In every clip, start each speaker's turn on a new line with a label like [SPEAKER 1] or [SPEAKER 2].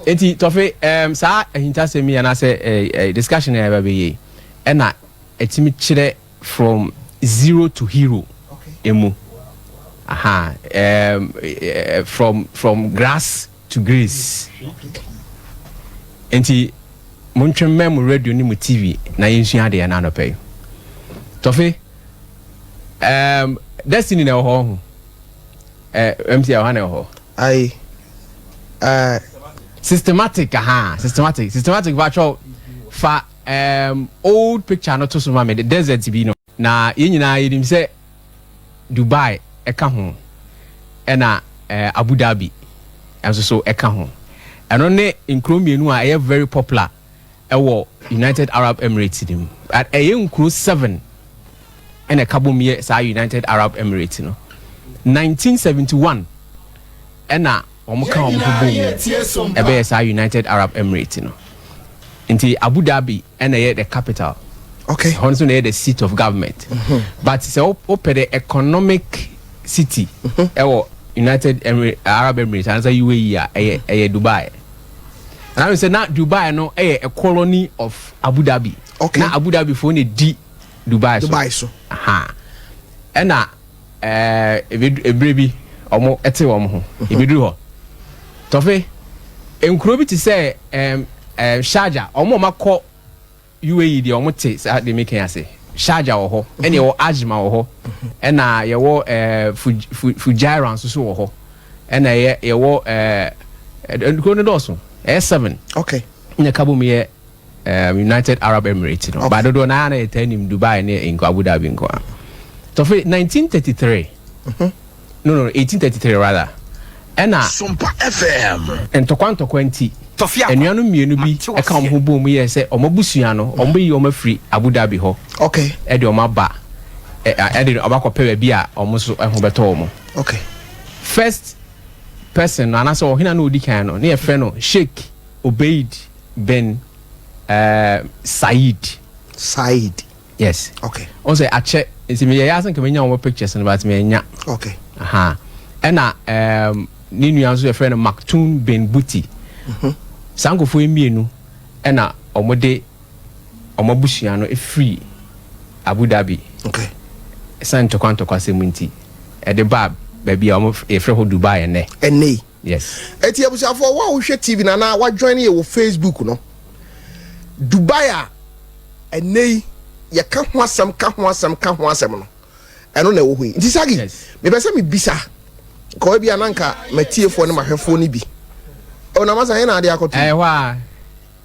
[SPEAKER 1] Nti Tɔfe, saa ahintasɛm yi anaasɛ discussion a yɛba bɛyɛ ɛna ɛtumi kyerɛ from zero to hero emu aha, from grass to grace. Nti montwe mmɛn mo radio ne mo TV na yɛnsua adeɛ no anɔpɛ yi. Tɔfe, destiny na ɛwɔ hɔ ho mc ɛwɔ ha na ɛwɔ hɔ.
[SPEAKER 2] Ayi.
[SPEAKER 1] Systematic, aha, systematic patro fa old picture no to so ma me, the desert bi no. Na yɛn nyinaa yɛnim sɛ Dubai ɛka ho, ɛna Abu Dhabi ɛnso so ɛka ho. Ɛno ne nkuro mmienu a ɛyɛ very popular ɛwɔ United Arab Emirates no mu. Ɛyɛ nkuro seven ɛna ɛka bom yɛ saa United Arab Emirates no. 1971 ɛna wɔn ka wɔn ho bom mu ɛbɛyɛ saa United Arab Emirates no. Nti Abu Dhabi ɛna ɛyɛ the capital. Ɛhɔ nso na ɛyɛ the seat of government. But sɛ wopɛ the economic city ɛwɔ United Arab Emirates ansa UAE a, ɛyɛ Dubai. Na sɛ na Dubai no ɛyɛ a colony of Abu Dhabi. Na Abu Dhabi fo na di Dubai so.
[SPEAKER 2] Dubai so.
[SPEAKER 1] Aha, ɛna ebire bi ɔmo ɛte wɔn ho ebiduru hɔ. Tɔfe, nkuro bi te sɛ ɛɛm ɛɛ Sharjah, ɔmo a ɔmo akɔ UAE deɛ, ɔmo te saa de mi kɛn ase. Sharjah wɔ hɔ, ɛna yɛwɔ Ajman wɔ hɔ, ɛna yɛwɔ Fujairah nso so wɔ hɔ, ɛna yɛwɔ ɛɛ nkuro no dɔɔso, ɛyɛ seven. Nyɛ kabo mu yɛ United Arab Emirates no. Ba dodoɔ naa na yɛtaa nim Dubai ne nko Abu Dhabi nko a. Tɔfe, 1933, no, 1833 rather, ɛna
[SPEAKER 3] Sompa FM.
[SPEAKER 1] ntɔkwa ntɔkwa nti
[SPEAKER 3] Tɔfe akwa.
[SPEAKER 1] anuanom mmienu bi
[SPEAKER 3] Mate
[SPEAKER 1] ɛka wɔn ho bom mu yɛ sɛ wɔn abusua no, wɔn bɛyi wɔn afiri Abu Dhabi hɔ ɛde wɔn aba ɛde wɔn akɔpɛ baabi a wɔn nso ɛho bɛtɔ wɔn. First person no anaasɛ ɔhene no odi kan no ne yɛfrɛ no Sheikh Obeid bin Said.
[SPEAKER 2] Said.
[SPEAKER 1] Yes. Wɔn sɛ akyɛ nti meyɛ yɛ ase nka menya wɔn pictures no, but menya. Aha, ɛna ne nua nso yɛfrɛ no Maktoum bin Buti. Saa nkurɔfoɔ yi mmienu ɛna wɔde wɔn abusua no efiri Abu Dhabi ɛsan ntɔkwa ntɔkwa sɛm nti ɛde ba baabi a wɔn yɛfrɛ hɔ Dubai ɛnɛ.
[SPEAKER 2] Ɛnɛ yi.
[SPEAKER 1] Yes.
[SPEAKER 2] Eti abusuafoɔ, wo a wohwɛ TV na na wajoin yɛ wɔ Facebook no, Dubai a ɛnɛ yi yɛka ho asɛm, ka ho asɛm, ka ho asɛm no, ɛno na ɛwɔ hɔ yi. Nti Sagi, mepɛ sɛ mebisa kɔɔ bi a na nka matiefoɔ ne mahwɛfoɔ no bi ɔnam asa yɛn na ade akɔto.
[SPEAKER 1] Ɛyɛ hɔ a.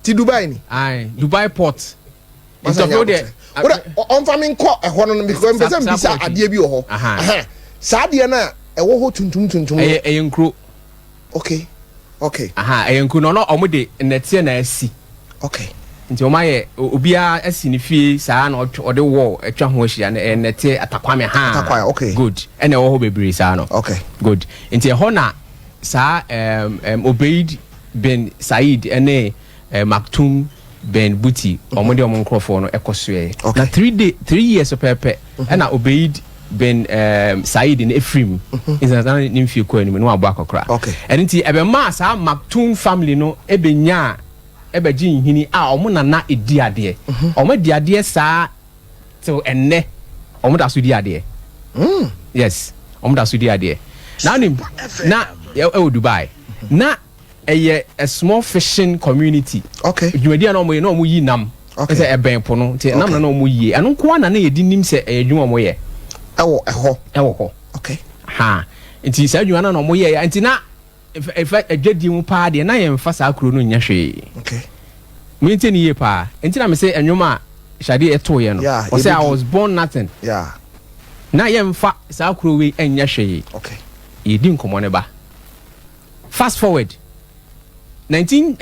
[SPEAKER 2] Ti Dubai ni.
[SPEAKER 1] Ayi, Dubai Port.
[SPEAKER 2] Masa
[SPEAKER 1] Ntɔfo deɛ.
[SPEAKER 2] Wode ɔmfa me nkɔ ɛhɔ no, because mpɛ sɛ mbisa
[SPEAKER 1] saa port yi.
[SPEAKER 2] Adeɛ bi wɔ hɔ. Aha. Saa adeɛ no a ɛwɔ hɔ tuntum tuntum no.
[SPEAKER 1] Ɛyɛ nkuro. Aha, ɛyɛ nkuro na ɔno ɔmo de nnɛteɛ na asi. Nti ɔmo ayɛ obiara asi ne fie saa na ɔde wall atwa ho ahyia na ɛyɛ nnɛteɛ atakwame ha.
[SPEAKER 2] Atakwame, okay.
[SPEAKER 1] Good, ɛna ɛwɔ hɔ bebree saa no. Good, nti ɛhɔ na saa Obeid bin Said ɛne Maktoum bin Buti ɔmo de ɔmo nkorɔfoɔ no ɛkɔ soɛ. Na 3 day 3 years pɛpɛ ɛna Obeid bin Said no efiri mu. Nti na ne mfie kɔ anim na wabɔ akɔkora. Ɛno nti ɛbɛmaa saa Maktoum family no ɛbɛnyaa ɛbɛgye nhini a ɔmo nana edi adeɛ. Ɔmo adi adeɛ saa till ɛnnɛ, ɔmo da so di adeɛ. Yes, ɔmo da so di adeɛ. Na anim na ɛwɔ Dubai na ɛyɛ a small fishing community. Dwumadi a na ɔmo yɛ na ɔmo yi nam. Sɛ ɛbɛn po no nti nam na ɔmo yie. Ɛno nko ara na yɛdi nim sɛ ɛyɛ adwuma ɔmo yɛ.
[SPEAKER 2] Ɛwɔ ɛhɔ.
[SPEAKER 1] Ɛwɔ hɔ. Ha, nti saa adwuma no na ɔmo yɛ, nti na ɛfɛ adwadie mu paa deɛ na yɛmfa saa kuro no nyɛ hwee. Mo ntie ne yie paa. Nti na me sɛ ɛnwom a Sade ɛtooyɛ no, ɔsɛ "I
[SPEAKER 2] yɛbɛdi.
[SPEAKER 1] was born nothing." Na yɛmfa saa kuro wei ɛnyɛ hwee. Yɛdi nkɔmmɔ ne ba. Fast forward 19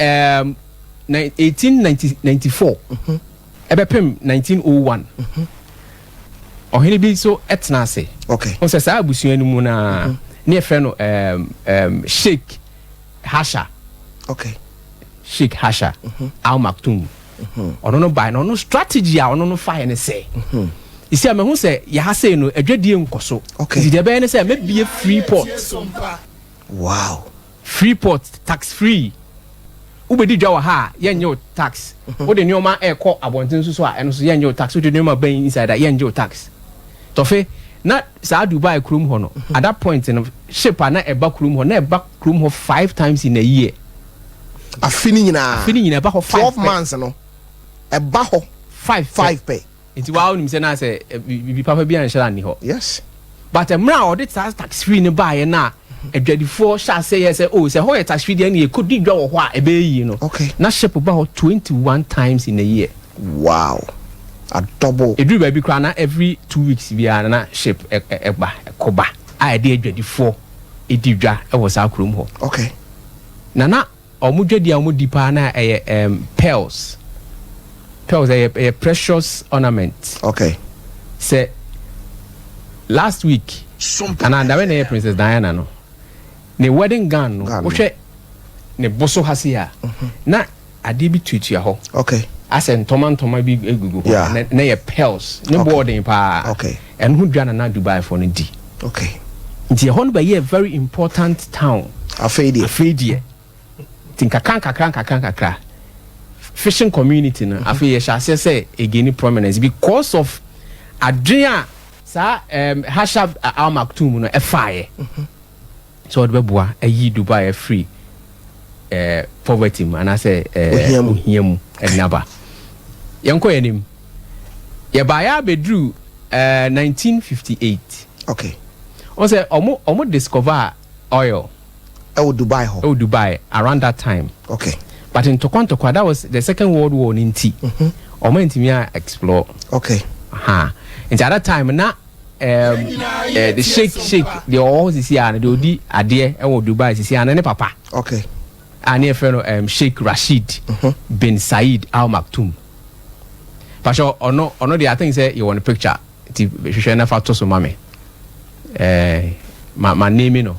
[SPEAKER 1] 1894 ɛbɛpem 1901, ɔhene bi nso ɛtena ase. Ɔn sɛ saa abusua no mu naa ne yɛfrɛ no Sheikh Hasha. Sheikh Hasha Al Maktoum, ɔno no bae na ɔno strategy a ɔno no faeɛ ne sɛ isi a mahu sɛ yɛha sei no adwadie nkɔ so. Nti deɛ ɛbɛyɛ ne sɛ mɛbie free port. Free port, tax free. Wobɛdi dwa wɔ ha a, yɛnyɛ wo tax. Wode nneɛma ɛkɔ abɔnten nso so a, ɛno nso yɛnyɛ wo tax. Wode nneɛma bɛn inside a, yɛnyɛ wo tax. Tɔfe na saa Dubai kurom hɔ no, at that point no, ship a na ɛba kurom hɔ, na ɛba kurom hɔ five times in a year.
[SPEAKER 2] Afi ne nyinaa.
[SPEAKER 1] Afi ne nyinaa ɛba hɔ five
[SPEAKER 2] 12
[SPEAKER 1] pɛ.
[SPEAKER 2] months no, ɛba hɔ
[SPEAKER 1] five pɛ.
[SPEAKER 2] Five pɛ.
[SPEAKER 1] Nti waa wonim sɛ na sɛ biribi papa bi anhyɛ da nni hɔ. But mmerɛ a ɔde saa tax free no baeɛ no a, adwadifoɔ hyɛ aseɛ yɛ sɛ, oh, sɛ hɔ yɛ tax free deɛ, ɛne yɛkɔdi dwa wɔ hɔ a ɛbɛyɛ yie no, na ship ba hɔ 21 times in a year.
[SPEAKER 2] Wow, a double.
[SPEAKER 1] Ɛduru baabi koraa na every 2 weeks biara na ship ɛba ɛkɔba a ɛde adwadifoɔ ɛdi dwa ɛwɔ saa kurom hɔ. Na ɔmo dwadi a ɔmo di paa na ɛyɛ pearls. Pearls ɛyɛ precious ornament. Sɛ last week anaa dabe na ɛyɛ Princess Diana no ne wedding gown no,
[SPEAKER 2] Gown no.
[SPEAKER 1] Wohwɛ ne bo so ha se a, na adeɛ bi tuatua hɔ asɛ ntɔma ntɔma bi egugu hɔ. Na yɛ pearls ne boɔden paa. Ɛno ho dwa na Dubai foɔ no di. Nti ɛhɔ no bɛyɛ very important town.
[SPEAKER 2] Afei deɛ.
[SPEAKER 1] Afei deɛ, nti nkakra nkakra nkakra nkakra, fishing community no afei yɛhyɛ aseɛ sɛ ɛgain prominence because of adwene a saa Hashab Al Maktoum no ɛfaeɛ sɛ ɔde bɛboa ayi Dubai afiri poverty mu anaasɛ
[SPEAKER 2] ohia mu.
[SPEAKER 1] Ohia mu ɛde aba. Yɛnkɔ yɛn anim, yɛbaeɛ abɛduru 1958. Wɔn sɛ ɔmo discover oil
[SPEAKER 2] ɛwɔ Dubai hɔ.
[SPEAKER 1] Ɛwɔ Dubai around that time. But ntɔkwa ntɔkwa, that was the Second World War ne nti ɔmo ntumi a explore. Ha nti at that time na the sheikh deɛ ɔwɔ hɔ sisi a no, deɛ odi adeɛ ɛwɔ Dubai sisi a no, ne papa a ne yɛfrɛ no Sheikh Rashid bin Said Al Maktoum pasɛ ɔno deɛ, I think sɛ yɛwɔ no picture nti hwehwɛ na fa to so ma me. Ma name no.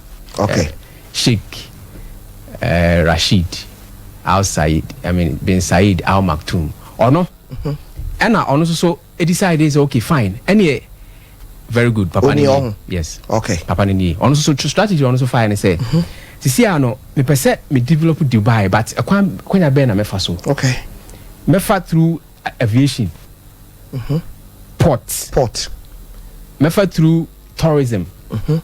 [SPEAKER 1] Sheikh Rashid Al Said, I mean bin Said Al Maktoum, ɔno ɛna ɔno nso so decide sɛ okay, fine, ɛneɛ very good, papa
[SPEAKER 2] Oni
[SPEAKER 1] ne nie.
[SPEAKER 2] ɔho.
[SPEAKER 1] Yes. Papa ne nie. Ɔno nso so strategy ɔno nso fae ne sɛ sisi a no, mepɛ sɛ me develop Dubai, but ɛkwan kwanya bɛn na mɛfa so? Mɛfa through aviation, port,
[SPEAKER 2] port,
[SPEAKER 1] mɛfa through tourism. Ɛno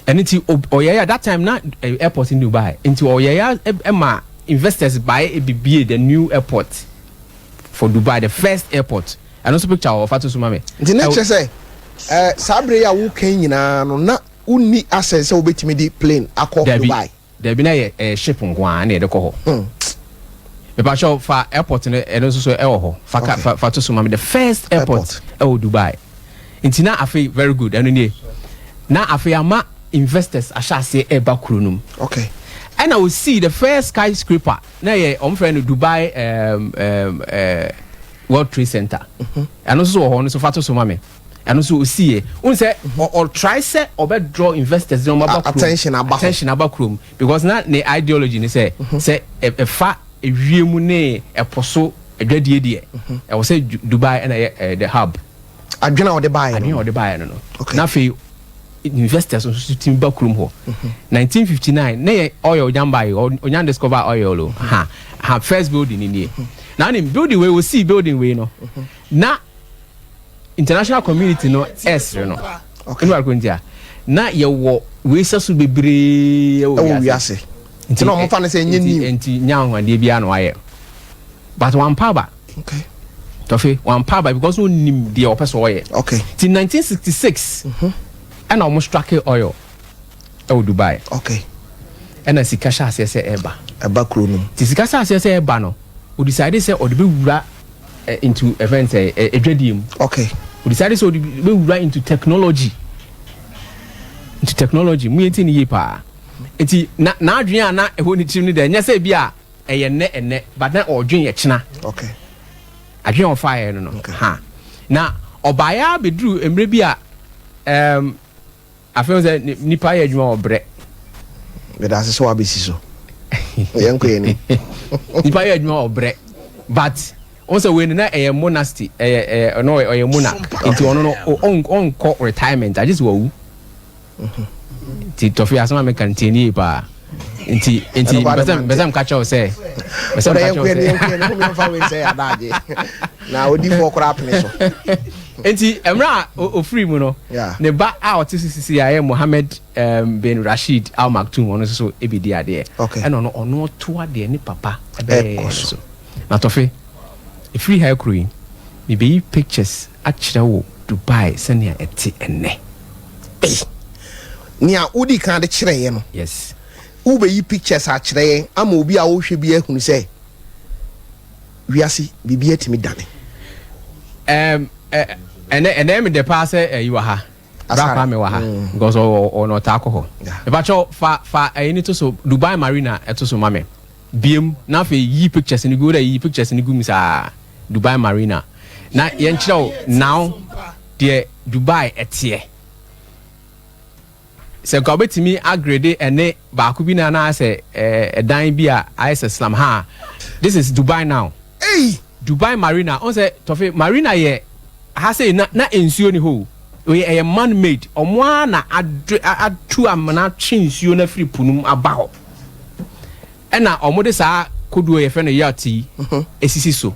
[SPEAKER 1] nti ɔyɛyɛ at that time na airport in Dubai, nti ɔyɛyɛ ɛma investors bae ebibie the new airport for Dubai, the first airport. Ɛno nso picture wɔ, ɔfa to so ma me.
[SPEAKER 2] Nti ne kyerɛ sɛ saa bere yi a woka yi nyinaa no, na wonni access sɛ wobɛtumi de plane akɔ
[SPEAKER 1] Dabi.
[SPEAKER 2] Dubai?
[SPEAKER 1] Dabi, na yɛ ship nko ara na yɛde kɔ hɔ. Mepakyɛw, fa airport no, ɛno nso so ɛwɔ hɔ, fa ka fa to so ma me, the first airport ɛwɔ Dubai. Nti na afei, very good, ɛno nie, na afei ama investors ahyɛ aseɛ ɛreba kuro no mu. Ɛna osii the first skyscraper na yɛ ɔmo frɛ no Dubai World Trade Center. Ɛno nso so wɔ hɔ, ɔno nso fa to so ma me. Ɛno nso osii yɛ n sɛ ɔ try sɛ ɔbɛ draw investors na ɔmo aba kurom.
[SPEAKER 2] Attention aba hɔ.
[SPEAKER 1] Attention aba kurom, because na ne ideology ni sɛ ɛfa ewiem ne ɛpo so adwadie deɛ, ɛwɔ sɛ Dubai ɛna yɛ the hub.
[SPEAKER 2] Adwene a ɔde baeɛ
[SPEAKER 1] adwene
[SPEAKER 2] no.
[SPEAKER 1] A ɔde baeɛ no. Na afei investors nso so tumi ba kurom hɔ. 1959 ne yɛ oil onya baeɛ, onya discover oil o. Ha ha, first building ni nie. Na ne building wei, osii building wei no, na international community no ɛsere no. Ɛnu akoro nti a na yɛwɔ wei sɛ so bebree
[SPEAKER 2] ɛwɔ
[SPEAKER 1] ɛwɔ
[SPEAKER 2] wiase nti na ɔmo fa no sɛ ɛnyɛ new.
[SPEAKER 1] Nti nya ahoɔden biara na wayɛ, but wampa aba. Tɔfe wampa aba because onim deɛ ɔpɛ sɛ ɔyɛ. Ti 1966 ɛna ɔmo strike oil ɛwɔ Dubai. Ɛna sika hyɛ aseɛ sɛ ɛba.
[SPEAKER 2] Ɛba kuro no mu.
[SPEAKER 1] Ti sika hyɛ aseɛ sɛ ɛba no, o decide sɛ ɔde bɛwura into event ɛ ɛdwadie mu. O decide sɛ ɔde bɛwura into technology mu. Yɛn ti ne yie paa. Nti na n'adwene a na ɛwɔ ne tirim no deɛ, ɛnyɛ sɛ bi a ɛyɛ nnɛ ɛnnɛ, but na ɔdwen yɛ kyena. Adwene a ɔfaeɛ no ha na ɔbaeɛ abɛduru mmerɛ bi a afei sɛ nipa yɛ adwuma, ɔbrɛ.
[SPEAKER 2] Meda ase sɛ wabɛsi so, yɛnkɔ yɛ ni.
[SPEAKER 1] Nipa yɛ adwuma, ɔbrɛ, but wɔn sɛ wei no na ɛyɛ monasty, ɛyɛ ɔno ɔyɛ monarch, nti ɔno no ɔnkɔ retirement agye sɛ wawu. Nti tɔfi asɛm a meka no, tie nie paa. Nti mpɛsɛ mka kyerɛ wo sɛ mpɛsɛ mka kyerɛ wo
[SPEAKER 2] sɛ na odifoɔ koraa pene so.
[SPEAKER 1] Nti mmerɛ a ofiri mu no, ne ba a ɔte so sisi a ɛyɛ Mohammed um, bin Rashid Al Maktoum, ɔno nso so ɛbɛdi adeɛ. Ɛna ɔno ɔtoa deɛ ne papa ɛbɛyɛ so. Na Tɔfe, ɛfiri ha kuro yi, mebɛyi pictures akyerɛ wo Dubai sɛnea ɛte ɛnnɛ.
[SPEAKER 2] Ei, nea wodii kan de kyerɛeɛ no.
[SPEAKER 1] Yes.
[SPEAKER 2] Wobɛyi pictures akyerɛ yɛn ama obi a ɔrehwɛ bi ahunu sɛ wiase biribi atumi dane.
[SPEAKER 1] Um, ɛnɛ ɛnɛ mi dɛ paa sɛ ɛyi wɔ ha. Bra Kwame wɔ ha mm. because ɔwɔ ɔno ɔtaa kɔ hɔ. Mepakyɛw fa ɛyi ni to so, Dubai Marina ɛto so ma me. Biem na afei yi pictures ni gu, wode yi pictures ni gu mu saa, Dubai Marina. Na yɛnkyerɛ wo now deɛ Dubai ɛteɛ. Sɛ nka wobɛtumi agrede ɛne baako bi na na sɛ ɛdan bi a ayɛ sɛ slam ha. This is Dubai now.
[SPEAKER 2] Hey!
[SPEAKER 1] Dubai Marina. Ɔn sɛ Tɔfe Marina yɛ ha sɛ na nsuo ni hɔ o. Oyɛ ɛyɛ man made. Ɔmo ara na atu amena twe nsuo no afiri po no mu aba hɔ. Ɛna ɔmo de saa kodoɔ yɛfrɛ no yacht yi esisi so.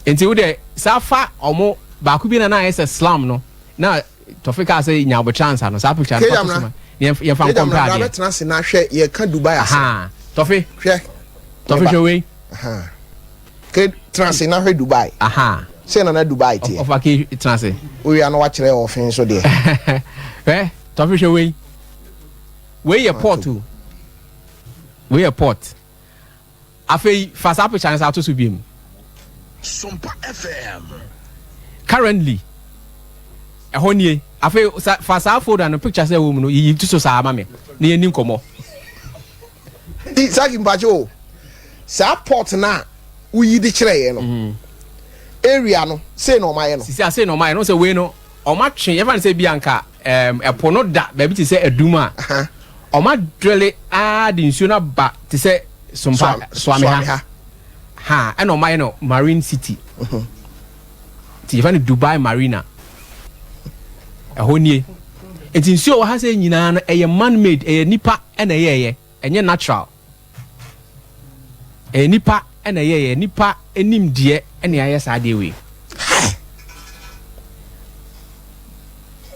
[SPEAKER 1] Nti wo deɛ saa fa ɔmo baako bi na na ayɛ sɛ slum no na Tɔfe kaa sɛ nya abotra ansa no saa picture no fa to so ma yɛmfa nkɔ mpɛ adeɛ.
[SPEAKER 2] Bɛtena ase na hwɛ, yɛka Dubai
[SPEAKER 1] asɛm. Tɔfe. Hwɛ. Tɔfe, hwɛ wei.
[SPEAKER 2] Ke tena ase na hwɛ Dubai. Sɛ na Dubai teɛ.
[SPEAKER 1] Ɔfa ke tena ase.
[SPEAKER 2] Owia no wakyerɛ ɔfe nso deɛ.
[SPEAKER 1] Hwɛ, Tɔfe, hwɛ wei. Wei yɛ port o. Wei yɛ port. Afei fa saa picture no saa to so biem.
[SPEAKER 3] Sompa FM.
[SPEAKER 1] Currently, ɛhɔ nie. Afei fa saa folder no picture sɛ ɛwɔ mu no yiyi to so saa ma me na yɛnni nkɔmmɔ.
[SPEAKER 2] Nti Saki mpakyɛ o, saa port no a woyi de kyerɛ yɛn no, area no sei na ɔmayɛ no.
[SPEAKER 1] Sisi a sei na ɔmayɛ no, sɛ wei no ɔmatwe, yɛfa no sɛ bi anka ɛpo no da baabi te sɛ adum a, ɔmadwele aa de nsuo no aba te sɛ Sompa Suame ha. Ha ɛna ɔmayɛ no Marine City. Nti yɛfa no Dubai Marina. Ɛhɔ nie. Nti nsuo wɔ ha sɛ nyinaa no ɛyɛ man made, ɛyɛ nipa ɛna ɛyɛɛyɛ, ɛnyɛ natural. Ɛyɛ nipa ɛna ɛyɛɛyɛ, nipa nimdeɛ ɛna ayɛ saa adeɛ wei.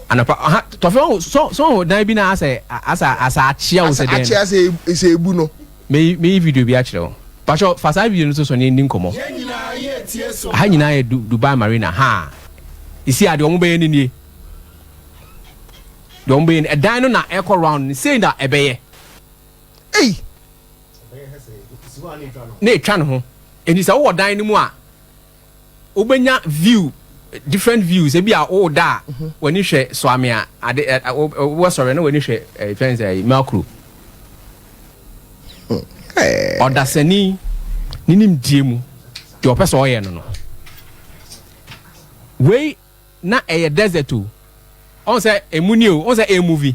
[SPEAKER 1] Anɔpa ɔha tɔfɛ ɔho so so ɔho dan bi na asɛ akyea wo sɛ dɛn.
[SPEAKER 2] Akyea sɛ ebu no.
[SPEAKER 1] Meyi video bi akyerɛ wo. Pakyɛ fa saa video no so so ne ndi nkɔmɔ. Ha nyinaa yɛ Dubai Marina ha. Isi a deɛ ɔmo bɛyɛ no nie. Deɛ ɔmo bɛyɛ no ɛdan no na ɛkɔ round no sei na ɛbɛyɛ.
[SPEAKER 2] Ei!
[SPEAKER 1] Na etwa ne ho. Enti sɛ wowɔ dan no mu a, wobɛnya view, different views. Ebi a woda a, w'ani hwɛ Suame a, ade ɛ wosɔre na w'ani hwɛ ɛ fɛn sɛ Melkro. Ɔdasani ne nimdeɛ mu deɛ ɔpɛ sɛ ɔyɛ no no. Wei na ɛyɛ desert o. Ɔn sɛ emu ni o, ɔn sɛ emuvi.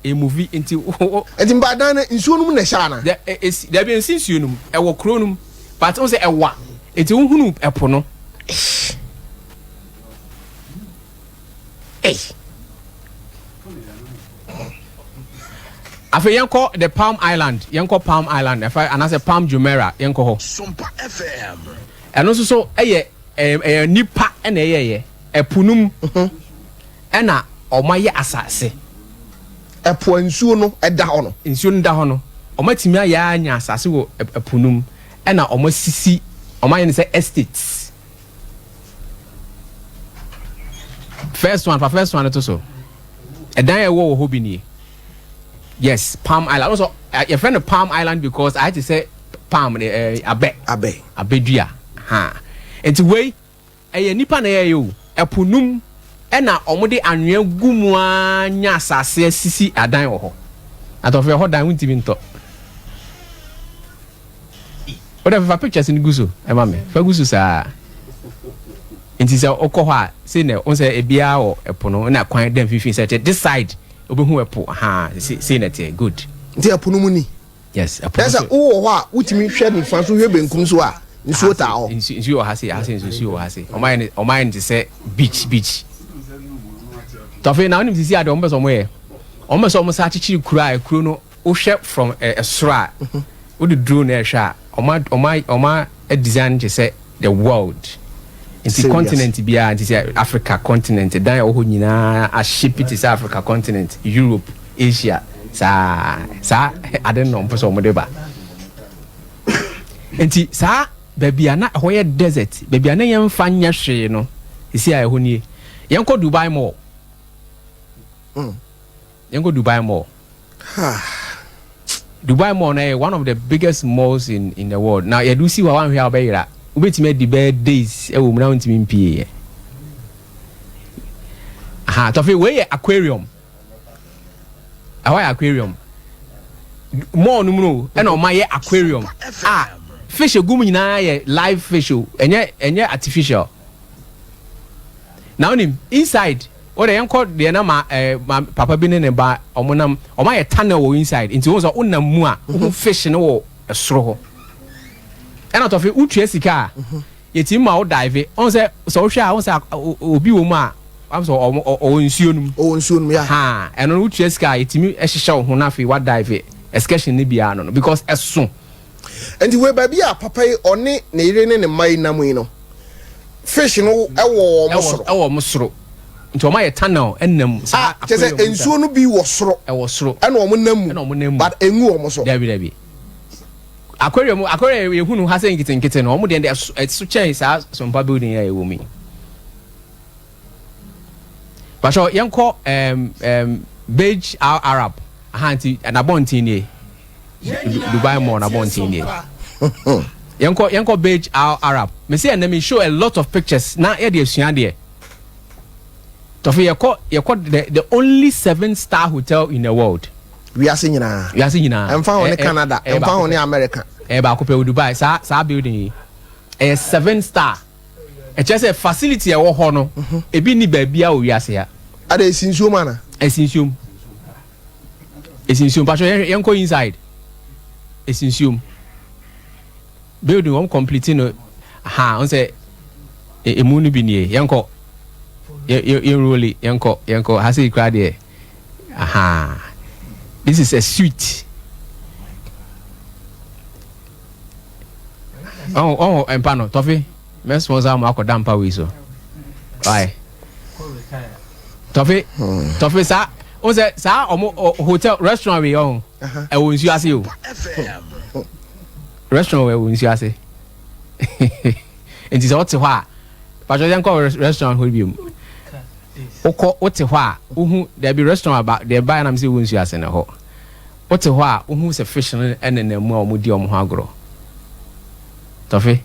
[SPEAKER 1] Emuvi nti o.
[SPEAKER 2] Nti mpa dan no nsuo no mu na ɛhyɛ ana?
[SPEAKER 1] Dɛ esi dabi ensi nsuo no mu, ɛwɔ kuro no mu but ɔn sɛ ɛwa nti wohunu ɛpo no.
[SPEAKER 2] Ei.
[SPEAKER 1] Afei yɛnkɔ the Palm Island, yɛnkɔ Palm Island ɛfa anaasɛ Palm Jumeirah yɛnkɔ hɔ.
[SPEAKER 3] Sompa FM.
[SPEAKER 1] Ɛno nso so ɛyɛ ɛyɛ nipa ɛna ɛyɛyɛ. Ɛpo no mu ɛna wɔayɛ asase.
[SPEAKER 2] Ɛpo a nsuo no da hɔ no.
[SPEAKER 1] Nsuo no da hɔ no, wɔatumi ayɛ anya asase wɔ ɛpo no mu ɛna wɔasisi, wɔayɛ no sɛ estates. First one, fa first one no to so. Ɛdan a ɛwɔ wɔ hɔ bi nie. Yes, Palm Island. Also, yɛfrɛ no Palm Island because ayɛ te sɛ palm, abɛ.
[SPEAKER 2] Abɛ.
[SPEAKER 1] Abɛ dua. Ha. Nti wei. Ɛyɛ nnipa na ɛyɛeɛ o. Ɛpo no mu na wɔde anwea gu mu ara nya asase asisi adan wɔ hɔ. Atɔfo ɛhɔ dan wontumi ntɔ. Wo deɛ fa pictures no gu so ma me. Fa gu so saa. Nti sɛ wokɔ hɔ a sei na wohu sɛ ebiara wɔ ɛpo no na kwan da mfimfini sɛ this side wobɛhu ɛpo ha sei na ɛteɛ good.
[SPEAKER 2] Nti ɛpo no mu ni?
[SPEAKER 1] Yes, ɛpo no
[SPEAKER 2] so. Sɛ wowɔ hɔ a, wotumi hwɛ nifa so hwɛ benkum so a, nsuo taa hɔ.
[SPEAKER 1] Nsuo wɔ ha sei, ha sei nso nsuo wɔ ha sei. Wɔn ayɛ no, wɔn ayɛ no te sɛ beach beach. Tɔfe na wonim sisi adeɛ wɔn pɛ sɛ wɔn yɛ. Wɔn pɛ sɛ wɔn san akyekyere kuro a kuro no wohwɛ from ɛsoro a, wode drone na ɛhwɛ a, wɔn a wɔn a wɔn a design kyɛ sɛ the world. Nti continent biara, nti sɛ Africa continent, dan a ɛwɔ hɔ nyinaa ahyepi te sɛ Africa continent, Europe, Asia, saa saa ade no na wɔn pɛ sɛ wɔn de ba. Nti saa baabi a na ɛhɔ yɛ desert, baabi a na yɛmfa nyɛ hwee no, sisi a ɛhɔ nie. Yɛnkɔ Dubai Mall. Yɛnkɔ Dubai Mall. Dubai Mall no ɛyɛ one of the biggest malls in the world. Na yɛde wosi hɔ a, woanhwɛ a wobɛyera. Wobɛtumi adi bɛyɛ days ɛwɔ mu na wontumi mpie yɛ. Aha, tɔfe wei yɛ aquarium. Ɛhɔ yɛ aquarium. Mall no mu no, ɛna ɔma yɛ aquarium a fish egu mu nyinaa yɛ live fish o, ɛnyɛ artificial. Na wonim inside o de, yɛnkɔ deɛ na ma ma papa bi ne ne ba ɔmo nam, ɔmo ayɛ tunnel wɔ inside, nti wɔn sɛ wonam mu a, wohu fish no wɔ ɛsoro hɔ. Ɛna tɔfe wotua sika a, yɛtumi ma wo dive. Ɔn sɛ wohwɛ a, ɔn sɛ obi wɔ mu a ɔn sɛ ɔwɔ nsuo no mu.
[SPEAKER 2] Ɔwɔ nsuo no mu ya.
[SPEAKER 1] Ha, ɛno no wotua sika a, yɛtumi ɛhyehyɛ wo ho na afei wa dive excursion ne biara no, because ɛso.
[SPEAKER 2] Nti wei, baabi a papa yi ɔne ne yere ne ne mma yi nam yi no, fish no ɛwɔ wɔn soro?
[SPEAKER 1] Ɛwɔ ɔmo soro, nti ɔmo ayɛ tunnel ɛnam saa.
[SPEAKER 2] Ah, kyɛ sɛ nsuo no bi wɔ soro.
[SPEAKER 1] Ɛwɔ soro.
[SPEAKER 2] Ɛna wɔn nam mu.
[SPEAKER 1] Ɛna ɔmo nam mu.
[SPEAKER 2] But engu wɔn so?
[SPEAKER 1] Dabi. Aquarium yɛhu no ha sɛ nketenkete no, ɔmo deɛ ɛso kyɛn saa Sompa building a ɛwɔ mu yi. Pastor, yɛnkɔ Burj Al Arab. Aha, nti n'abɔnten nie. Dubai Mall n'abɔnten nie. Yɛnkɔ Burj Al Arab. Mesi ɛnɛ mi show a lot of pictures na yɛde asua deɛ. Tɔfi, yɛkɔ the only seven star hotel in the world.
[SPEAKER 2] Wiase nyinaa?
[SPEAKER 1] Wiase nyinaa.
[SPEAKER 2] Ɛmfa ho ne Canada, ɛmfa ho ne America?
[SPEAKER 1] Ɛyɛ baako pɛ wɔ Dubai. Saa building yi ɛyɛ seven star. Ɛkyerɛ sɛ facility a ɛwɔ hɔ no, ebi ni baabi a wɔ wiase ha.
[SPEAKER 2] Ada esi nsuo mu ana?
[SPEAKER 1] Ɛsi nsuom, ɛsi nsuom. Patro, yɛnkɔ inside. Ɛsi nsuom. Building wɔn complete no ha, n sɛ emu no bi nie. Yɛnkɔ yɛ yɛn roli, yɛnkɔ ha sɛ ekura deɛ. Aha, this is a suite. Ɔho mpa no, tɔfe mɛ sponsor mo akɔda mpa wei so. Why, tɔfe, tɔfe, saa o sɛ saa ɔmo hotel restaurant wei, ɔho ɛwɔ nsuo ase o. Restaurant wɔ ɛwɔ nsuo ase, nti sɛ ɔte hɔ a, patro, yɛn kɔ restaurant hɔ bi mu. Wokɔ, wote hɔ a, wohu dabi restaurant aba deɛ ɛbaa nam sɛ ɛwɔ nsuo ase ne hɔ. Wote hɔ a, wohu sɛ fish no ɛnenam mu a wɔn di wɔn ho agorɔ. Tɔfe,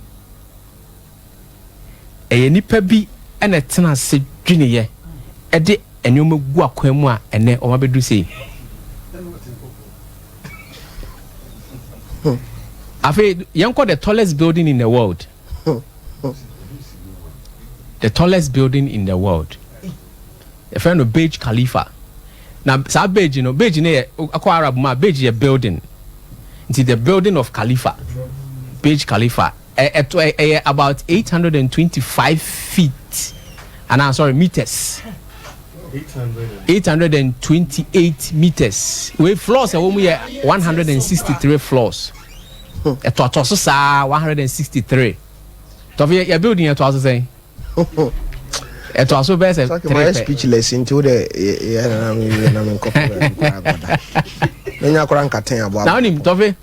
[SPEAKER 1] ɛyɛ nipa bi ɛna ɛtena ase dweneyɛ ɛde nneɛma gu akwan mu a ɛnɛ wɔn abɛduru sei. Afei yɛnkɔ the tallest building in the world. The tallest building in the world, yɛfrɛ no Burj Khalifa. Na saa Burj no, Burj no yɛ akɔ Arab mu a, Burj yɛ building, nti the building of Khalifa, Burj Khalifa, ɛto ɛyɛ about 825 feet ana, sorry, meters, 828 meters. Wei floors ɛwɔ mu yɛ 163 floors. Ɛtoatoa so saa, 163. Tɔfi, yɛ building ɛtoa so sɛn? Ɛtoa so bɛyɛ sɛ
[SPEAKER 2] three pɛ. Speechless, nti wo de yɛ nana mi yɛ na mi nkɔ pɛ kora agbada menya kora nkaten aboa.
[SPEAKER 1] Na onim, tɔfi,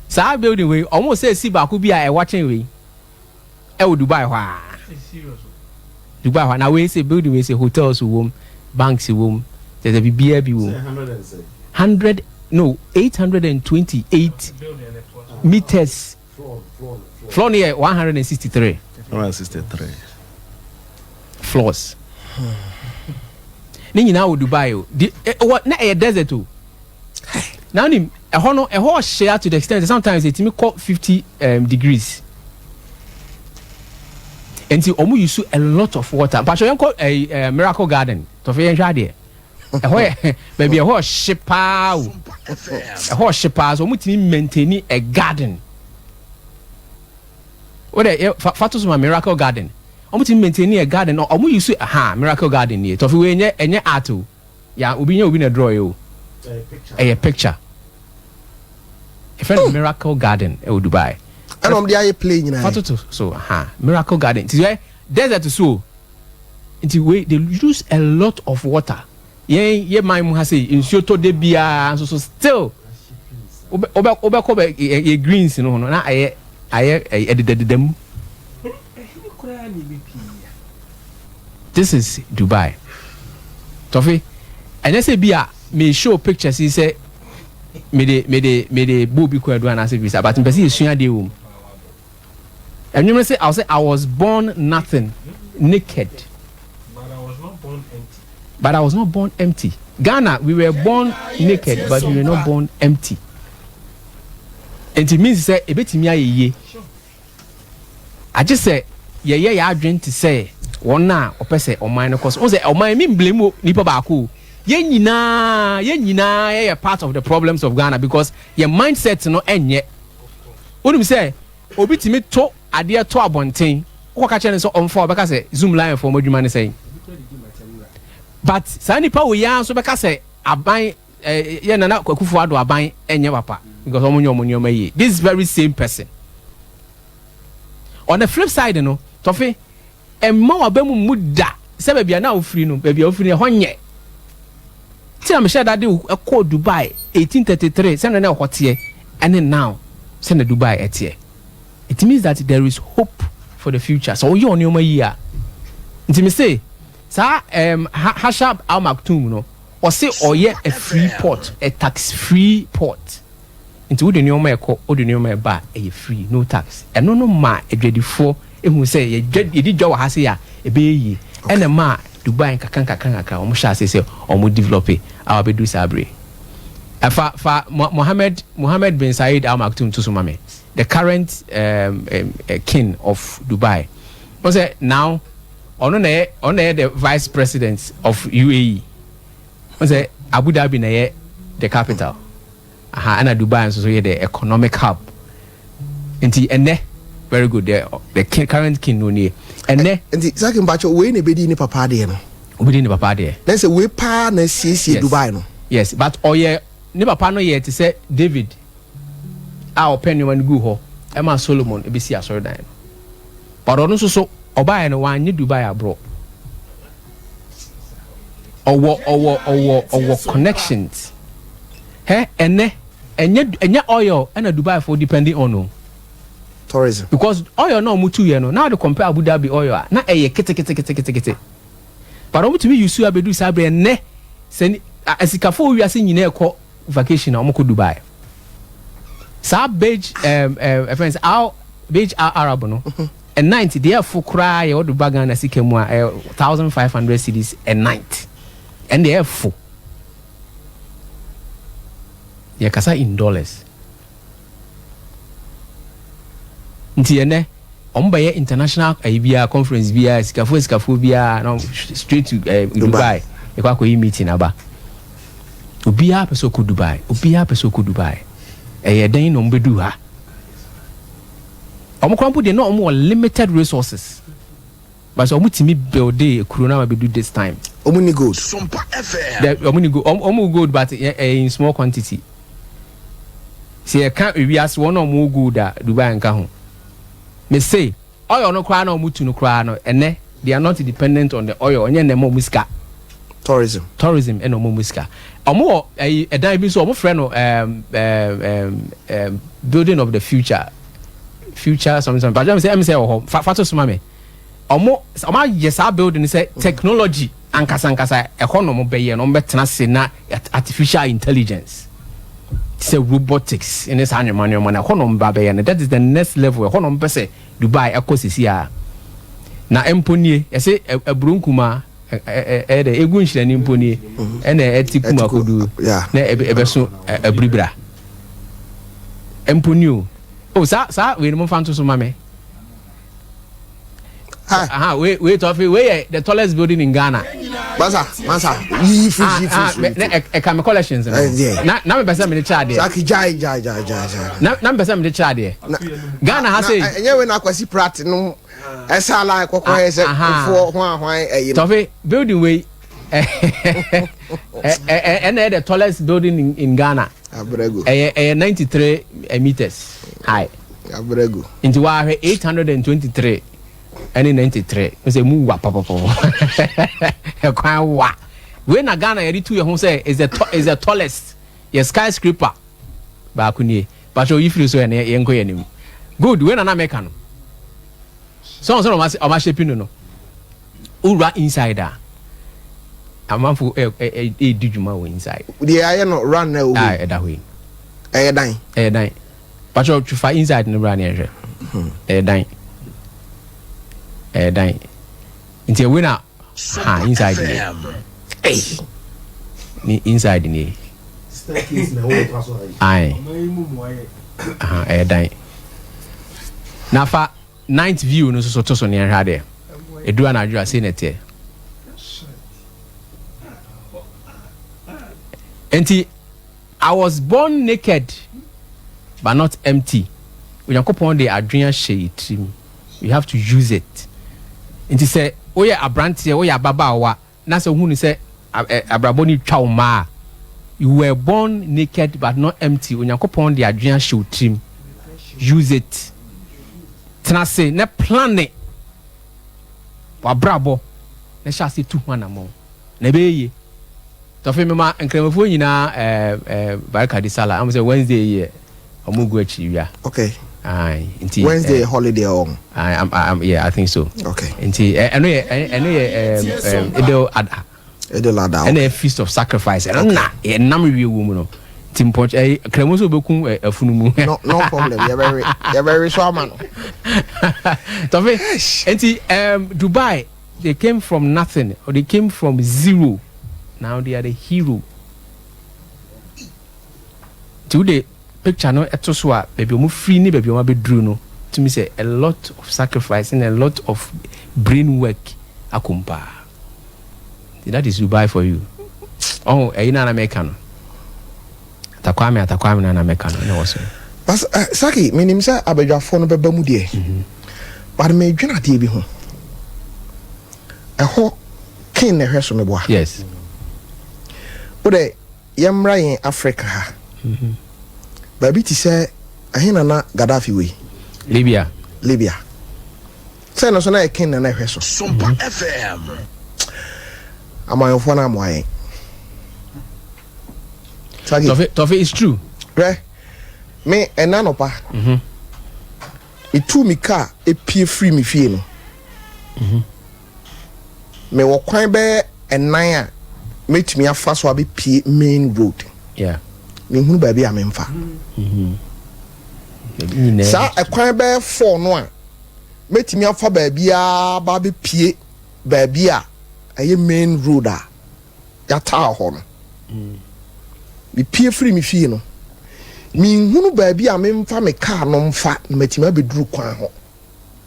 [SPEAKER 1] saa building wei, ɔmo sɛ esi baako bi a ɛwɔ kyɛn wei ɛwɔ Dubai hɔ a, Dubai hɔ. Na wei sɛ building wei sɛ hotels wɔ mu, banks wɔ mu, kyerɛ sɛ biribiara bi wɔ mu. Hundred, no, 828 meters. Floor no yɛ 163.
[SPEAKER 4] 163.
[SPEAKER 1] Floors ne nyinaa wɔ Dubai o. Di wɔ na ɛyɛ desert o. Na onim ɛhɔ no, ɛhɔ ɔhyɛ to the extent sometimes etimi kɔ 50 degrees, nti ɔmo use a lot of water. Mpatwɛ, yɛn kɔ ɛɛ ɛ Miracle Garden. Tɔfɛ, yɛn hwɛ adeɛ. Ɛhɔ yɛ baabi ɛhɔ ɔhye paa o, ɛhɔ ɔhye paa, so ɔmo tumi maintain a garden. O de yɛ fa to so ma Miracle Garden. Ɔmo tumi maintain a garden. Ɔmo use ha Miracle Garden nie. Tɔfɛ, wei ɛnyɛ art o, ya obi nyɛ obi na draw yɛ o. Ɛyɛ picture. Yɛfrɛ no Miracle Garden ɛwɔ Dubai.
[SPEAKER 2] Ɛna wɔn de ayɛ play nyinaa.
[SPEAKER 1] Fa toto so ha, Miracle Garden. Nti yɛ desert so o. Nti wei they use a lot of water. Yɛn yɛ man mu ha sei nsuo tɔ da biara nso so still wobɛ wobɛ wobɛkɔ bɛ yɛ yɛ greens no ho no na ayɛ ayɛ ɛdedadeda mu. This is Dubai. Tɔfe, ɛnyɛ sɛ bi a me show pictures yi sɛ mede mede mede bɔ obi kwaadu anaasɛ biribi saa, but mpɛ sɛ yɛsua adeɛ wɔ mu. Ɛnwom no sɛ I was say I was born nothing, naked.
[SPEAKER 4] But I was not born empty.
[SPEAKER 1] But I was not born empty. Ghana, we were born naked, but we were not born empty. Nti means sɛ ebetumi ayɛ yie. Agye sɛ yɛyɛ yɛn adwene te sɛ wɔn a wɔpɛ sɛ ɔman no kɔ so. Wohu sɛ ɔman me mblame nipa baako o. Yɛn nyinaa, yɛn nyinaa yɛyɛ part of the problems of Ghana because yɛn mindset no ɛnyɛ. Wonim sɛ obi tumi to adeɛ to abɔnten, wokɔka kyerɛ no sɛ ɔmfa, ɔbɛka sɛ Zoomlion foɔ mo adwuma ne sɛn? But saa nipa wei ara nso bɛka sɛ aban eh, yɛ Nana Akufo Addo aban ɛnyɛ papa because wɔn nyɛ wɔn nneɛma yie. This very same person. On the flip side no, Tɔfe, mma w'aba mu mmu da sɛ baabi a na wofiri no, baabi a wofiri no ɛhɔ nyɛ. Nti na mehyɛ da de wo kɔɔ Dubai 1833 sɛnea na ɛhɔ teɛ ɛne now sɛnea Dubai ɛteɛ. It means that there is hope for the future sɛ woyɛ wo nneɛma yie a. Nti mese saa um, Hashab Al Maktoum no, ɔse ɔyɛ a free port, a tax free port. Nti wode nnoɔma ɛkɔ, wode nnoɔma ɛba a, ɛyɛ free, no tax. Ɛno no maa adwadifoɔ huu sɛ yɛdwa, yɛdi dwa wɔ ha sei a, ɛbɛyɛ yie. Ɛna ɛmaa Dubai nkakra nkakra nkakra wɔn hyɛɛ aseɛ sɛ wɔn develop a wɔabɛduru saa berɛ yi. Fa, fa Mohammed, Mohammed bin Saeed Al Maktoum to so ma me, the current um, um, king of Dubai. Wɔn sɛ now, ɔno na ɛyɛ, ɔno na ɛyɛ the vice president of UAE. Wɔn sɛ Abu Dhabi na ɛyɛ the capital. Aha ɛna Dubai nso so yɛ the economic hub nti ɛnɛ very good the the king, current king no nie ɛnɛ.
[SPEAKER 2] Nti Saki mpakyɛ wei na ebedi ne papa adeɛ no.
[SPEAKER 1] Obedi ne papa adeɛ.
[SPEAKER 2] Na sɛ wei paa na asiesie
[SPEAKER 1] yes.
[SPEAKER 2] Dubai no.
[SPEAKER 1] Yes but ɔyɛ ne papa no yɛ te sɛ David a ɔpɛ nneɛma no guu hɔ ɛma Solomon ebesi asɔredan no but ɔno nso so ɔbaeɛ no wanyɛ Dubai aborɔ. Ɔwɔ ɔwɔ ɔwɔ ɔwɔ connections. Hɛ ɛnɛ ɛnyɛ ɛnyɛ oil ɛna Dubai foɔ depending on o.
[SPEAKER 2] Tourism.
[SPEAKER 1] Because oil na ɔmo tu yɛ no na ɔde compare Abu Dhabi oil a na ɛyɛ keteketeketekete. But ɔmo tumi use abedu saa bere ɛnɛ sɛ asikafoɔ wɔ wiase nyinaa ɛkɔ vacation a ɔmo kɔ Dubai. Saa Beige ɛɛm ɛɛm ɛfɛn sɛ Al Beige Al Arab no. A night deɛ ɛfo koraa yɛ wode ba Ghana sika mu a ɛyɛ 1500 cedis a night. Ɛno deɛ ɛfo. Yɛkasa in dollars. Nti ɛnɛ wɔn bɛyɛ international ayi biara conference biara sikafoɔ sikafoɔ biara na straight to eh, Dubai yɛkɔ akɔyi meeting aba. Obiara pɛ sɛ ɔkɔ Dubai, obiara pɛ sɛ ɔkɔ Dubai. Ɛyɛ dɛn na wɔn bɛdu ha? Wɔn koraa mpo deɛ na wɔn wɔ limited resources but sɛ wɔn tumi buildee kuro no ama bɛdu this time.
[SPEAKER 2] Wɔn ni gold.
[SPEAKER 3] Sompa FM.
[SPEAKER 1] Dɛ wɔn ni gold, wɔn wɔ gold but ɛyɛ in small quantity. Sɛ yɛka ewiase wɔn a wɔn wɔ gold a Dubai nka ho. Me se Oil no koraa na ɔmo tu no koraa no ɛnɛ they are not dependent on the oil, ɛnyɛ na ɛma ɔmo sika.
[SPEAKER 2] Tourism.
[SPEAKER 1] Tourism ɛna ɔmo ɔmo sika. Ɔmo wɔ ɛyi ɛdan bi nso ɔmo frɛ no ɛɛm ɛɛm ɛɛm ɛɛm building of the future, future something something but ɛmi sɛ ɛmi sɛ ɛwɔ hɔ fa fa to so ma mi. Ɔmo ɔmo ayɛ saa building sɛ technology ankasa ankasa ɛhɔ na ɔmo bɛyɛ no, ɔmo bɛtena se na artificial intelligence te sɛ robotics ne saa nneɛma nneɛma no ɛhɔ na ɔmo ba bɛyɛ no, that is the next level, ɛhɔ na ɔmo pɛ sɛ Dubai ɛkɔ sisi a. Na mpo nie yɛse aburo nkumaa ɛyɛ dɛ egu nhyerɛne mpo nie ɛna ɛte kum akodu na ɛbɛso abiribira mpo nie o. Oh, saa saa wei no mo nfa nto so ma me. Aha, wei wei tɔfe wei yɛ the tallest building in Ghana.
[SPEAKER 2] Masa masa yiyi firi yiyi firi
[SPEAKER 1] firi. Na ɛka mi collections no. Na na mi pɛ sɛ mi de kyerɛ adeɛ.
[SPEAKER 2] Saki gyae gyae gyae gyae gyae.
[SPEAKER 1] Na na mi pɛ sɛ mi de kyerɛ adeɛ. Ghana ha sɛ.
[SPEAKER 2] Ɛnyɛ wei na Akwasi Pratt no ɛsɛ ala ɛkɔkɔ yɛ sɛ nfoɔ ho ahwan ɛyi
[SPEAKER 1] no. Tɔfe building wei. Ɛna ɛyɛ the tallest building in Ghana.
[SPEAKER 2] Abrɛgo.
[SPEAKER 1] Ɛyɛ 93 meters high.
[SPEAKER 2] Abrɛgo.
[SPEAKER 1] Nti wahwɛ 823 ɛne 93 sɛ mu wa pɔpɔpɔ, ɛkwan wa. Wei na Ghana yɛde tu yɛn ho sɛ is the tallest yɛ skyscraper baako nie. Patro, yi firi so, yɛn yɛn nkɔ yɛn anim. Good, wei na na mɛka no sɔn sɔn ɔma ahyɛ no wura inside a, amanfo ɛ ɛ ɛ ɛdi dwuma wɔ inside.
[SPEAKER 2] Deɛ ayɛ no run na ɛwɔ
[SPEAKER 1] a
[SPEAKER 2] hɔ yi.
[SPEAKER 1] Ɛda hɔ yi.
[SPEAKER 2] Ɛyɛ dan.
[SPEAKER 1] Ɛyɛ dan. Patro, fa inside no bra ne yɛhwɛ. Ɛyɛ dan, ɛyɛ dan. Nti ɛwei na ha inside nie.
[SPEAKER 2] Ei.
[SPEAKER 1] Ni inside nie.
[SPEAKER 4] Staircase na ɛwɔ ɔtɔ so ha yi.
[SPEAKER 1] Ayi.
[SPEAKER 4] Ɔman yi mu mu ayɛ.
[SPEAKER 1] Aha, ɛyɛ dan. Na fa night view no nso so to so ne yɛhwɛ adeɛ. Ɛduru anadwo a, sei na ɛteɛ. Nti "I was born naked but not empty." Onyankopɔn de adwene ahyɛ yɛ tirim, you have to use it. Nti sɛ woyɛ aberanteɛ, woyɛ ababaawa na sɛ wohu ne sɛ abrabɔ no twa wo mmaa a, you were born naked but not empty. Onyankopɔn de adwene ahyɛ wo tirim, use it. Tena ase na plan ne wabrabɔ na hyɛ ase tu ho anammɔn na ɛbɛyɛ yie. Tɔfe, mema nkramofoɔ nyinaa ɛɛ ɛɛ barika de sala am sɛ Wednesday yɛ ɔmo gu akyi wia. Aye, nti
[SPEAKER 2] Wednesday holiday ɔn.
[SPEAKER 1] Yeah, I think so. Nti ɛno yɛ Idel Adha.
[SPEAKER 2] Idel Adha.
[SPEAKER 1] Ɛna yɛ feast of sacrifice, ɛno na ɛnam wie wɔ mu no. Nti mpɔnkye ɛɛ kramo nso bɛkum afunu mu.
[SPEAKER 2] No, no problem, yɛbɛwe so ama no.
[SPEAKER 1] Tɔfe, nti Dubai, they came from nothing or they came from zero, now they are the hero. Nti wode picture no ɛto so a, baabi a wɔn firi ne baabi a wɔn abɛduru no, tumi sɛ a lot of sacrifice and a lot of brain work akɔ paa. Nti that is Dubai for you. Ɔho ɛyi na mɛka no, Atakwame, Atakwame na mɛka no ɛna wɔ so.
[SPEAKER 2] Bas Saki, menim sɛ abadwafoɔ no bɛba mu deɛ, but medwene adeɛ bi ho. Ɛhɔ ken na ɛhwɛ so meboa. Wode yɛmmra yɛn Africa ha, baabi te sɛ ɛhe na na Gaddafi wei?
[SPEAKER 1] Libya.
[SPEAKER 2] Libya, sɛ no so na yɛ ken na na ɛhwɛ so.
[SPEAKER 3] Sompa FM.
[SPEAKER 2] Amanyɔfoɔ no amoa yɛn, Saki.
[SPEAKER 1] Tɔfe, Tɔfe, it's true.
[SPEAKER 2] Hwɛ me, ɛna nɔpa metu mi kaa epie firi mi fie no, mewɔ kwan bɛyɛ ɛnan a mɛtumi afa so abɛpie main road. Mehunu baabi a memfa.
[SPEAKER 1] Nyinaa.
[SPEAKER 2] Saa ɛkwan bɛyɛ four no a mɛtumi afa baabiara ba abɛpie baabi a ɛyɛ main road a yɛataa hɔ no, mepie firi me fie no, menhunu baabi a memfa me kaa no mfa na matumi abɛduru kwan ho.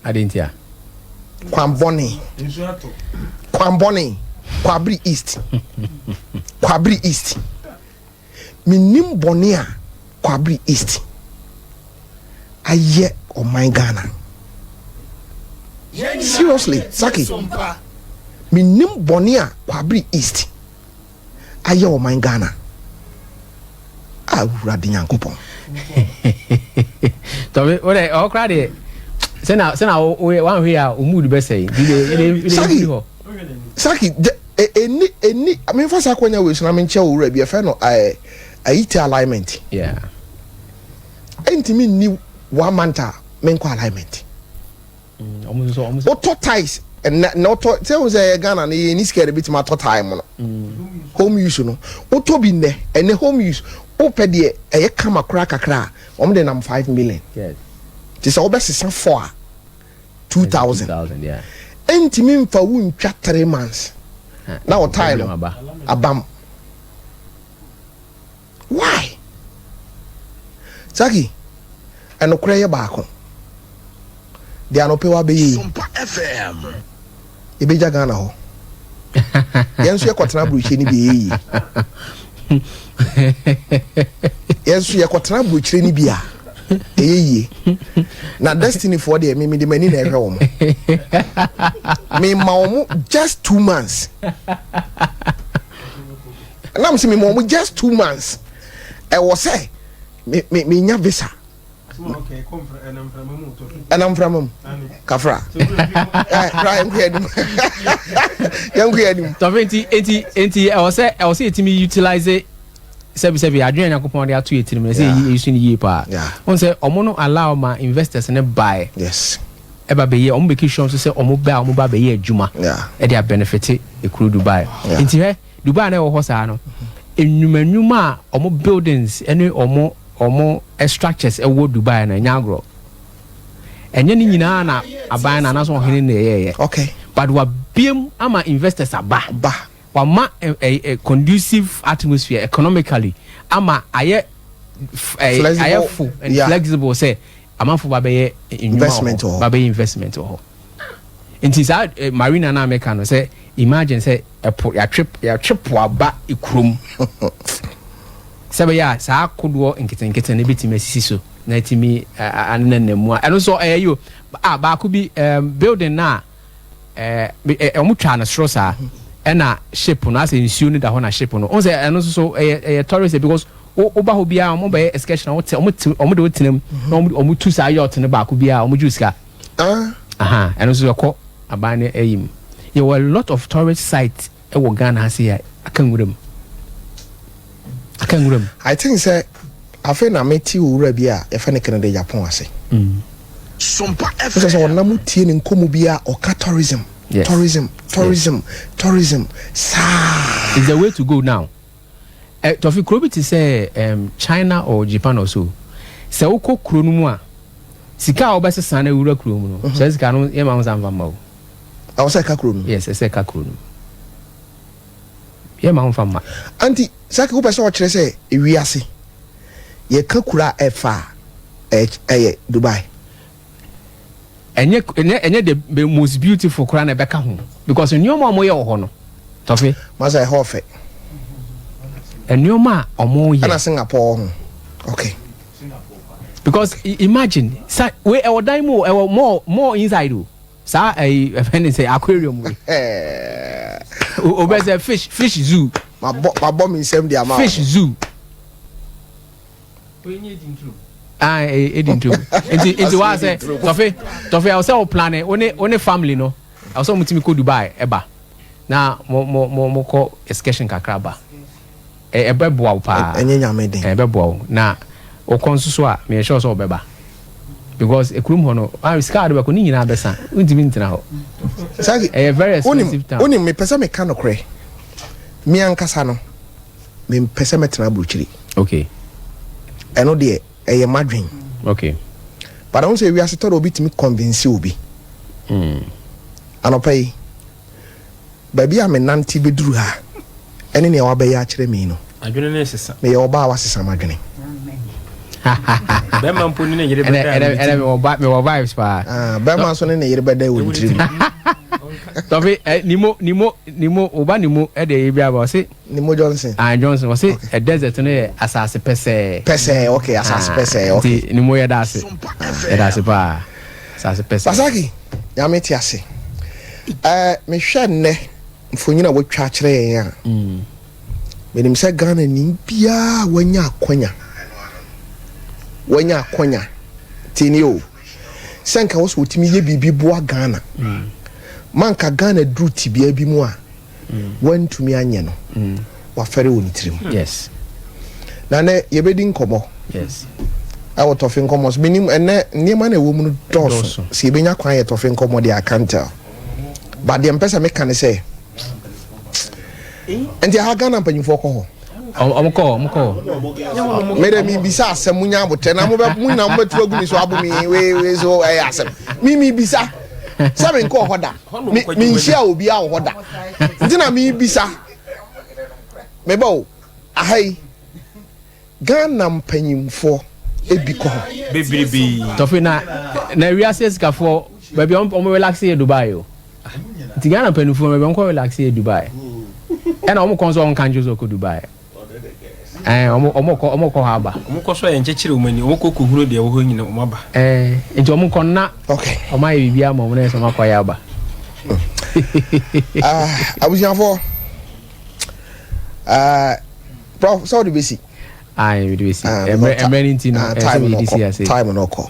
[SPEAKER 1] Ade nti a
[SPEAKER 2] Kwan bɔne.
[SPEAKER 4] Nsu atɔ.
[SPEAKER 2] Kwan bɔne. Kwabere East, Kwabere East, menim bɔne a Kwabere East ayɛ ɔman Ghana. Seriously, Saki, menim bɔne a Kwabere East ayɛ ɔman Ghana a, Awurade Nyankopɔn.
[SPEAKER 1] Tɔfe, wode ɔkora deɛ sɛna sɛna woyɛ wanhwɛ a, wo mood bɛsɛe nti de
[SPEAKER 2] Saki.
[SPEAKER 1] firi hɔ.
[SPEAKER 2] Saki, ɛni ɛni memfa saa akɔnya wei so na menkyɛ wo wura bi ɛfɛ no ayite alignment. Ɛntumi nni one month a menkɔ alignment.
[SPEAKER 1] Ɔmo nso ɔmo sɛ
[SPEAKER 2] Wotɔ tiles ɛnɛ na wotɔ sɛ wo sɛ ɛyɛ Ghana no, yɛ ni sika yɛde bɛtumi atɔ tile mu no, home use no, wotɔ bi nnɛ, ɛnɛ home use wopɛ deɛ ɛyɛ kama koraa kakra a, wɔn de nam 5 million. Te sɛ wobɛsesa four a, 2,000.
[SPEAKER 1] 2,000, yeah.
[SPEAKER 2] Ɛntumi nfa wo ntwa 3 months na wo tile no
[SPEAKER 1] Problem aba.
[SPEAKER 2] Abam. Why, Saki? Ɛnokorɛ yɛ baako deɛ, anɔpɛ wabɛyɛ yi.
[SPEAKER 3] Sompa FM.
[SPEAKER 2] Yɛbɛgya Ghana hɔ, yɛn nso yɛkɔtena aburokyire no bi, ɛyɛ yie. Yɛn nso yɛkɔtena aburokyire no bi a, ɛyɛ yie. Na destiny foɔ deɛ, me mede m'ani na ɛhwɛ wɔn. Mema wɔn just 2 months. Na mo sɛ mema ɔmo just 2 months, ɛwɔ sɛ me me menya visa. Ɛnam mframa mu kafra ɛ kra, yɛnkɔ yɛ anim, yɛnkɔ yɛ anim.
[SPEAKER 1] Tɔfe, nti ɛwɔ sɛ yɛtumi utilize sɛbisɛbi adwene a Nyankopɔn de ato yɛ tirim no sɛ yɛyi so no yie paa. Wɔn sɛ ɔmo no allow ma investors ne buy ɛba bɛyɛ, ɔmo bɛki sure nso sɛ ɔmo bɛ a ɔmo ba bɛyɛ adwuma ɛde a benefit ekuro Dubai. Nti hɛ, Dubai na ɛwɔ hɔ saa no, enwuma nwuma a ɔmo buildings ɛne ɔmo structures ɛwɔ Dubai no, ɛnyɛ agorɔ. Ɛnyɛ ne nyinaa na aban na anaasɛ ɔhene na ɛyɛɛyɛ, but wabiem ama investors aba.
[SPEAKER 2] Ba.
[SPEAKER 1] Wama ɛ ɛ conducive atmosphere economically ama ayɛ
[SPEAKER 2] Flexible.
[SPEAKER 1] Ayɛ fo and flexible sɛ amanfo ba bɛyɛ nnwuma
[SPEAKER 2] Investment
[SPEAKER 1] wɔ
[SPEAKER 2] wɔ
[SPEAKER 1] hɔ
[SPEAKER 2] hɔ.
[SPEAKER 1] Ba bɛyɛ investment wɔ hɔ. Nti saa marina na meka no sɛ, imagine sɛ ɛpo yɛatwe po aba ekurom sɛ bɛyɛ a saa kodoɔ nketenkete no bɛtumi asisi so na ɛtumi anenam mu a, ɛno nso ɛyɛ yi o. A baako bi building na ɔmo twa no soro saa, ɛna ship no asɛ nsuo no da hɔ na ship no ɔmo sɛ ɛno nso so ɛyɛ tourist, because woba hɔ biara, ɔmo bɛyɛ excursion a ɔmo te ɔmo de wo tena mu na ɔmo tu saa yacht no baako biara, ɔmo gye wo sika. Aha, ɛno nso ɛkɔ aban no ayi mu. Yɛwɔ a lot of tourist sites ɛwɔ Ghana ha se a aka nwura mu, aka nwura mu.
[SPEAKER 2] I think sɛ afei na mete owura bi a yɛfɛ no Kennedy Agyapong ase.
[SPEAKER 3] Sompa
[SPEAKER 2] sɛ
[SPEAKER 3] FM.
[SPEAKER 2] ɔnam tie ne nkɔmmɔ bi a ɔka tourism, tourism, tourism, tourism saa.
[SPEAKER 1] Is the way to go now. Tɔfi, kuro bi te sɛ China or Japan or so, sɛ wokɔ kuro no mu a, sika a wobɛsesa no awura kuro mu no, sɛ sika no yɛma wo sa mfa mma wo.
[SPEAKER 2] Ɛwɔ sɛ ɛka kuro no mu.
[SPEAKER 1] Yes, ɛsɛ ɛka kuro no mu, yɛma wo mfa mma.
[SPEAKER 2] Anti sɛ wopɛ sɛ ɔkyerɛ sɛ ewiase yɛka kuro a ɛfa a ɛyɛ Dubai?
[SPEAKER 1] Ɛnyɛ the most beautiful koraa na ɛbɛka ho, because nneɛma a wɔyɛ wɔ hɔ no, Tɔfi,
[SPEAKER 2] masa ɛhɔ ɔfɛ.
[SPEAKER 1] Nneɛma a wɔyɛ.
[SPEAKER 2] Ɛna Singapore ho, okay.
[SPEAKER 1] Because imagine sa wei ɛwɔ dan mu o, ɛwɔ more inside o, saa ɛyi ɛfɛn ne sɛ aquarium wei. O bɛ sɛ fish zoo.
[SPEAKER 2] Mabɔ me nsɛm de ama wo.
[SPEAKER 1] Fish zoo. Ah, edi ntrom. Nti wa sɛ Tɔfe, ɛwɔ sɛ o plan wo ne family no, ɛwɔ sɛ mo timi kɔ Dubai ɛba na mo kɔ excursion kakra ba. Ɛbɛboa wo paa.
[SPEAKER 2] Ɛnyɛ Nyame den.
[SPEAKER 1] Ɛbɛboa wo na wokɔ nso so a, meyɛ sure sɛ wɔbɛba, because ekurom hɔ no, ah, sika a wode bɛkɔ ne nyinaa bɛsa, wontumi ntena hɔ.
[SPEAKER 2] Saki,
[SPEAKER 1] ɛyɛ very
[SPEAKER 2] wonim
[SPEAKER 1] expensive town.
[SPEAKER 2] Wonim, mepɛ sɛ meka nokorɛ. Me ankasa no, mempɛ sɛ mɛtena aburokyiri. Ɛno deɛ, ɛyɛ madwen. But ɔho sɛ ewiase tɔ dɛ obi tumi convince obi. Anɔpa yi, baabi a menante bɛduru ha ɛne nea wabɛyɛ akyerɛ me no,
[SPEAKER 5] adwene ne sesa.
[SPEAKER 2] Meyɛ ɔbaa a wasesa m'adwene.
[SPEAKER 5] Bɛrima mpo ne ne yere
[SPEAKER 1] ɛnɛ
[SPEAKER 5] bɛda
[SPEAKER 1] ɛnɛ
[SPEAKER 5] ne
[SPEAKER 1] ɛnɛ
[SPEAKER 5] tirim.
[SPEAKER 1] mewɔ vibes paa.
[SPEAKER 2] Ah, bɛrima nso ne ne yere bɛda wɔ ne tirim.
[SPEAKER 1] Tɔfe, Nimo oba Nimo ɛde ɛyɛ bi aba, ɔse
[SPEAKER 2] Nimo Johnson.
[SPEAKER 1] Ah, Johnson, ɔse ɛ desert no yɛ asase pɛsɛɛ.
[SPEAKER 2] Pɛsɛɛ, okay, asase pɛsɛɛ, okay.
[SPEAKER 1] Nti Nimo, yɛda ase, yɛda ase paa, asase pɛsɛɛ.
[SPEAKER 2] Basaki, Nyame te ase. Mehwɛ nnɛ mfonyin a wɔatwa akyerɛ yɛn a, menim sɛ Ghana ni biara wanya akwanya tie o, sɛ nka wɔ sɛ wɔtumi yɛ biribi boa Ghana ma nka Ghana duru tibea bi mu a wantumi anyɛ no, wafɛre wɔ ne tirim. Na nɛ yɛbɛdi nkɔmmɔ ɛwɔ Tɔfe Nkɔmmɔ so. Menim ɛnɛ nneɛma no ɛwɔ mu no dɔɔso.
[SPEAKER 1] Dɔɔso.
[SPEAKER 2] Sɛ yɛbɛnya kwan yɛ Tɔfe Nkɔmmɔ deɛ, I can't tell, but deɛ mpɛ sɛ meka ne sɛ, nti aha Ghana mpanyimfoɔ kɔ hɔ?
[SPEAKER 1] Ɔmo kɔ.
[SPEAKER 2] Mede mebisa asɛm, munya abotɛ na mobɛ mo nyinaa mobɛtu agu mi so abo mi wei so. Ɛyɛ asɛm mi mebisa sɛ menkɔɔ hɔ da, menhyia obiaa wɔ hɔ da, nti na mebisa. Mebɛ o, aha yi Ghana mpanyimfoɔ ebi kɔ hɔ?
[SPEAKER 5] Bebrebe.
[SPEAKER 1] Tɔfe, na wiase sikafoɔ, baabi a ɔmo relax yɛ Dubai o. Nti Ghana mpanimfoɔ, baabi a ɔmo kɔ relax yɛ Dubai, ɛna ɔmo kɔ nso, ɔmo nka nkyɛn sɛ ɔkɔ Dubai. Ɛɛ, ɔmo kɔ hɔ aba.
[SPEAKER 5] Ɔmo kɔ so a, yɛnkyɛkyerɛ ɔmo ani, ɔmo kɔ kɔhunu deɛ ɛwɔ hɔ nyina, ɔmo aba.
[SPEAKER 1] Ɛɛ, nti ɔmo kɔ na ɔmo ayɛ biribi ama ɔmo na yɛ sɛ ɔmo akɔ ayɛ aba.
[SPEAKER 2] Ah, abusuafoɔ, ah, Prof, sɛ wode bɛsi.
[SPEAKER 1] Ayi, mede bɛsi. Mmerɛ no nti no, ɛsɛ mede si ase.
[SPEAKER 2] Time no kɔ.